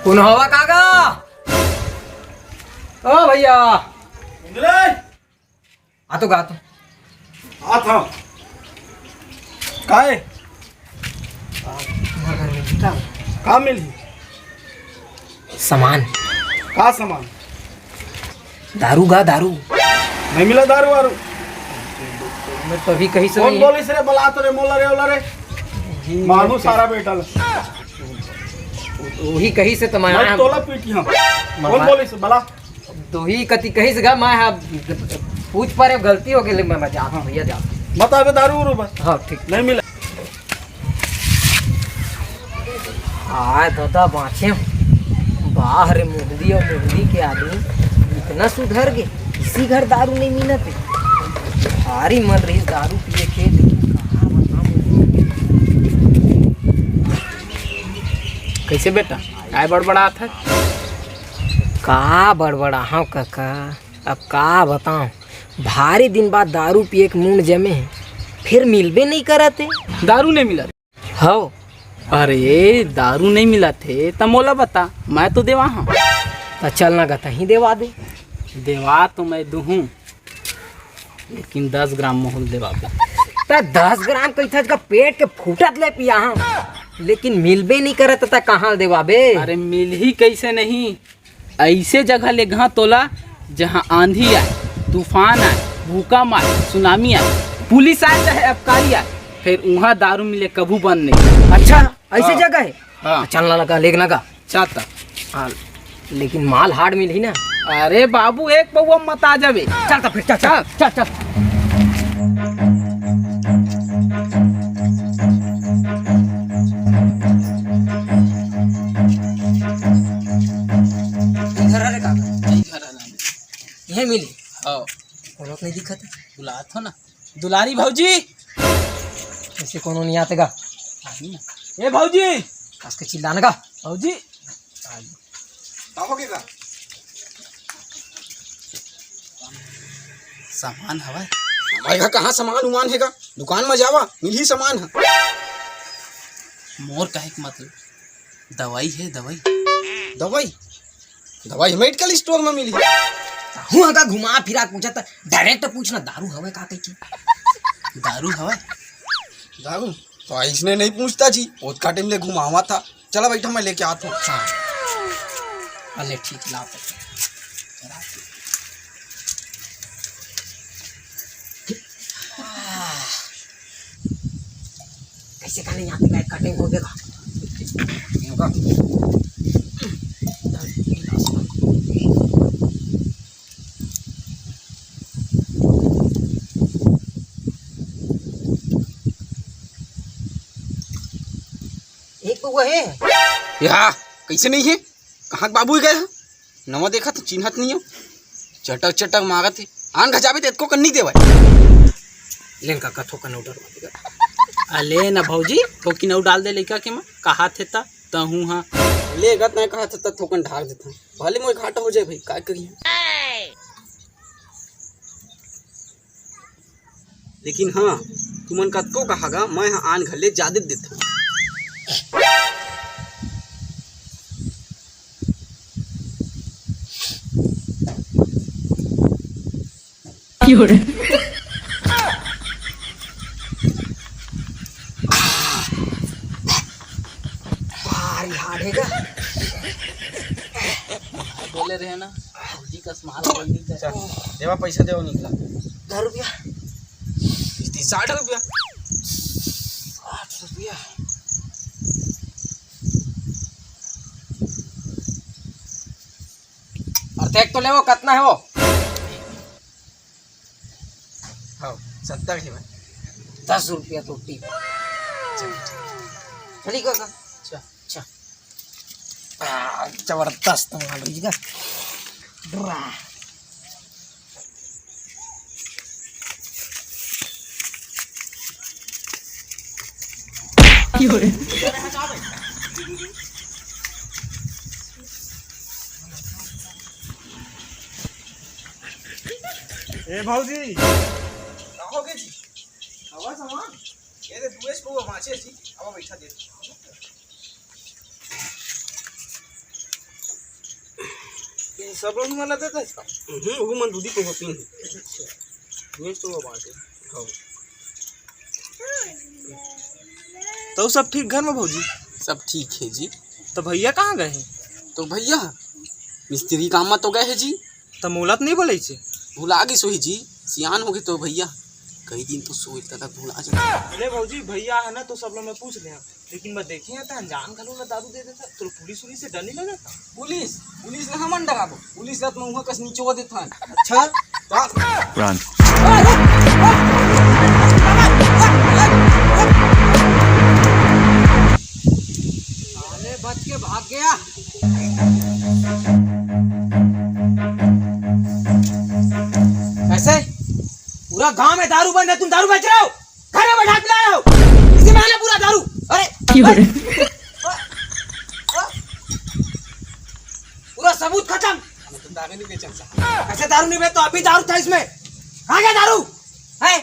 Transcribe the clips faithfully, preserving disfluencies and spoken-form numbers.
कोन हवा काका? ओ भैया। इंद्रे! आ तो गा तो। आ था। काय? का मिलही? सामान। का सामान? दारू गा, दारू। नहीं मिला दारू वारू। मैं तो अभी कहीं से कोन नहीं। बोलिस रे, बला तो रे, मोला रे, ओला रे। जी, मानू मैं सारा बेटा ला। वही कहीं से तो मैं मैं आया। तोला पीटी हम। मैं कोन बोलिस, बला? तो ही कति कहीं से गा, मैं हाँ, पूछ पा रे, गलती हो गई, मैं, मैं जाता हूँ भैया, जाता हूँ। बता बे दारू उरू बस। हाँ, ठीक। नहीं मिला। हाय दादा बाँचे। बाह रे मुहदी अउ मुहदी के आदमी इतना सुधर गे, इसी घर दारू नहीं मिलत हे। भारी मन रहिस दारू पिए के, लेकिन कहाँ बताऊँ। कइसे बेटा, काय बड़बड़ात हे? का बड़बड़ाहूँ कका, अब का बताऊँ, भारी दिन बाद दारू पिए के मूड जमे हे, फेर मिलबे नहीं करत हे। दारू नहीं मिलत? हव। अरे, दारू नहीं मिलत हे, त मोला बता, मैं तो देवा हूँ। त चल ना गा, तहीं देवा दे। देवा तो मैं दूहूँ, लेकिन दस ग्राम मोहल देवाबे। त दस ग्राम कहिथस गा, पेट के फूटत ले पिया हूँ, लेकिन मिलबे नहीं करत, त कहाँ देवाबे? अरे, मिलही कइसे नहीं? अइसे जगह लेगहा तोला, जहाँ आंधी आय, तूफान आय, भूकंप आय, सुनामी आय, पुलिस आय चाहे अबकारी आय, फेर उहाँ दारू मिले कभू बंद नहीं। अच्छा, अइसे हाँ। जगह हे? हाँ। चल ना गा, लेग ना गा। चाहता। हाँ, लेकिन माल हार्ड मिलही ना। अरे बाबू, एक पौवा मता जाबे। चल त फेर, चल, चल, चल, चल। घर हरे काका? यही घर हरे। यही मिली? हाँ। कोनो नहीं दिखत। बुलात हो ना। दुलारी भौजी। अइसे कोनो नहीं आते गा। ए भौजी। कस के चिल्लाना गा। भौजी। का होगे गा? सामान हवय? भाई गा, कहाँ सामान उमान हे गा? दुकान म जावा, मिलही सामान ह। मोर कहे के मतलब दवाई हे, दवाई। दवाई? दवाई मेडिकल स्टोर म मिलही। हूँ गा, घुमा फिरा पूछत, direct पूछना, दारू हवय का कहिके? दारू हवय? दारू? तो इसने नहीं पूछता जी, ओतका टाइम ले घुमावा था। चला बैठा, मैं लेके आता हूँ। हाँ। अले ठीक, ला तो। कैसे खाने यहाँ पे बैठ कटिंग हो गया। एक पौवा हे। या, कइसे नहीं हे? कहाँ के बाबू गए हे? नवा देखत हे, चिन्हत नहीं हो। चटक चटक मारत हे। आन घचाबे त एतको कन नहीं देवय। लेन काका, थोकन अउ डलवा दे। अले ना भौजी, थोकिन अउ डाल दे लइका के म। कहाथे त, तहूँ हा। ले गत नहीं कहाथे त थोकन ढार देता। भले मोर घाटा हो जाए भाई, काय करिए। लेकिन हाँ, तुमन कतको कहा गा, मैं ह आन घर ले जादे देथंव। भारी हार्ड हे गा। बोले रहे ना, भौजी कस माल बनी। चल, देवा पैसा देवा निकला। दस रुपया। किस्ती साठ रुपया। साठ रुपया। अरे देख तो ले वो, कतना हे वो? हाँ, सत्तर हे भाई। दस रुपया तो टिप। चल, ठीक। चली काका? अच्छा। अच्छा। आ, जबरदस्त माल रही का। ड्रा। ए भौजी, का होगे जी? हवा सामान? ये दे, दुएस को बाँचे जी। अब बैठा दे। सब लोग ही मन ला देते हैं? हम्म, वो मन दूधी को होती है। अच्छा। ये तो वो बात है। हाँ। तो सब ठीक घर में भौजी? सब ठीक है जी। तो भैया कहाँ गए हैं? तो भैया मिस्त्री काम में तो गए हैं जी। तो मोला तो नहीं बोले छे? भुला गिस होही जी, सियान होगे तो भैया। कई दिन तो सोए तक भुला जाता। अरे भौजी, भैया है ना तो सब लोग मैं पूछ ले, लेकिन मैं देखे हैं तो अनजान घलो ला दारू दे देता, तो पुलिस उलिस से डर नहीं लगता? पुलिस, पुलिस ला हमन डराबो, पुलिस ला तो महुआ कस निचोड़ देथन। अच्छा, तो Run। साले बच के भाग गया। कैसे? पूरा गांव में दारू बंद है, तुम दारू बेच रहे हो, घर में बैठा पिला रहे हो, इसी बहाने पूरा दारू। अरे, क्यों रे? पूरा सबूत खत्म। मैं तो दारू नहीं बेचा था। कैसे दारू नहीं बेच? तो अभी दारू था इसमें, कहाँ गया दारू? है,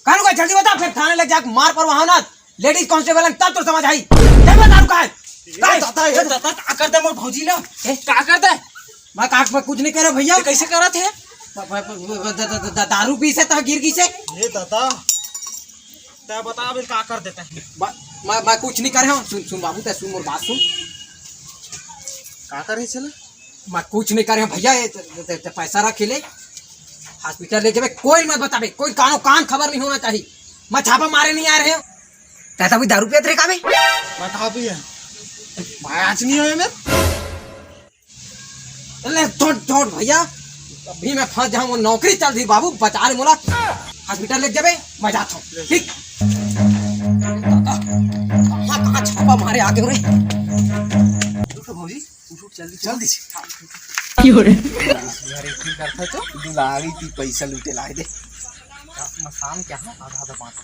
कानू का जल्दी बता, फिर थाने लग जाके मार पर वहां ना लेडीज कांस्टेबल है, तब तो समझ आई। जब दारू का है। ये दादा, ये दादा, का करता मोर भौजी ला? ए? का करता है? मैं का, मैं कुछ नहीं करे भैया। ये कैसे करत है? ब-, ब-, ब-, ब-, द-, द-, द-, द-, दारू पी से तो गिर गई से। ये दादा, तै बता, अभी का कर देता है? ब-, मैं, मैं कुछ नहीं करे हूँ। सुन, सुन बाबू, तै सुन मोर बात सुन। का करे चला? मैं कुछ नहीं करे हूँ भैया, ये त-, त-, त-, पैसा रख ले, हॉस्पिटल ले जाबे, कोई मत बताबे, कोई कानो कान खबर नहीं होना चाहिए। मैं छापा मारे नहीं आ रहे हूँ। तै तो अभी दारू पियत रहे का बे? मैं कहाँ पिया? मैं आज नहीं आया मैं। ले छोड़, छोड़ भैया, अभी मैं फंस जाऊँ, वो नौकरी चल रही बाबू, बचा ले मोला, हॉस्पिटल ले जाबे, मैं जाता हूँ, ठीक? कहाँ, कहाँ छापा मारे आगे रे? उठ भौजी, उठ, उठ, जल्दी, जल्दी से। क्यों रे? अरे, की करता तो दुलारी की पैसा लूटे लाए दे। मसान क्या है? आधा, आधा बांट।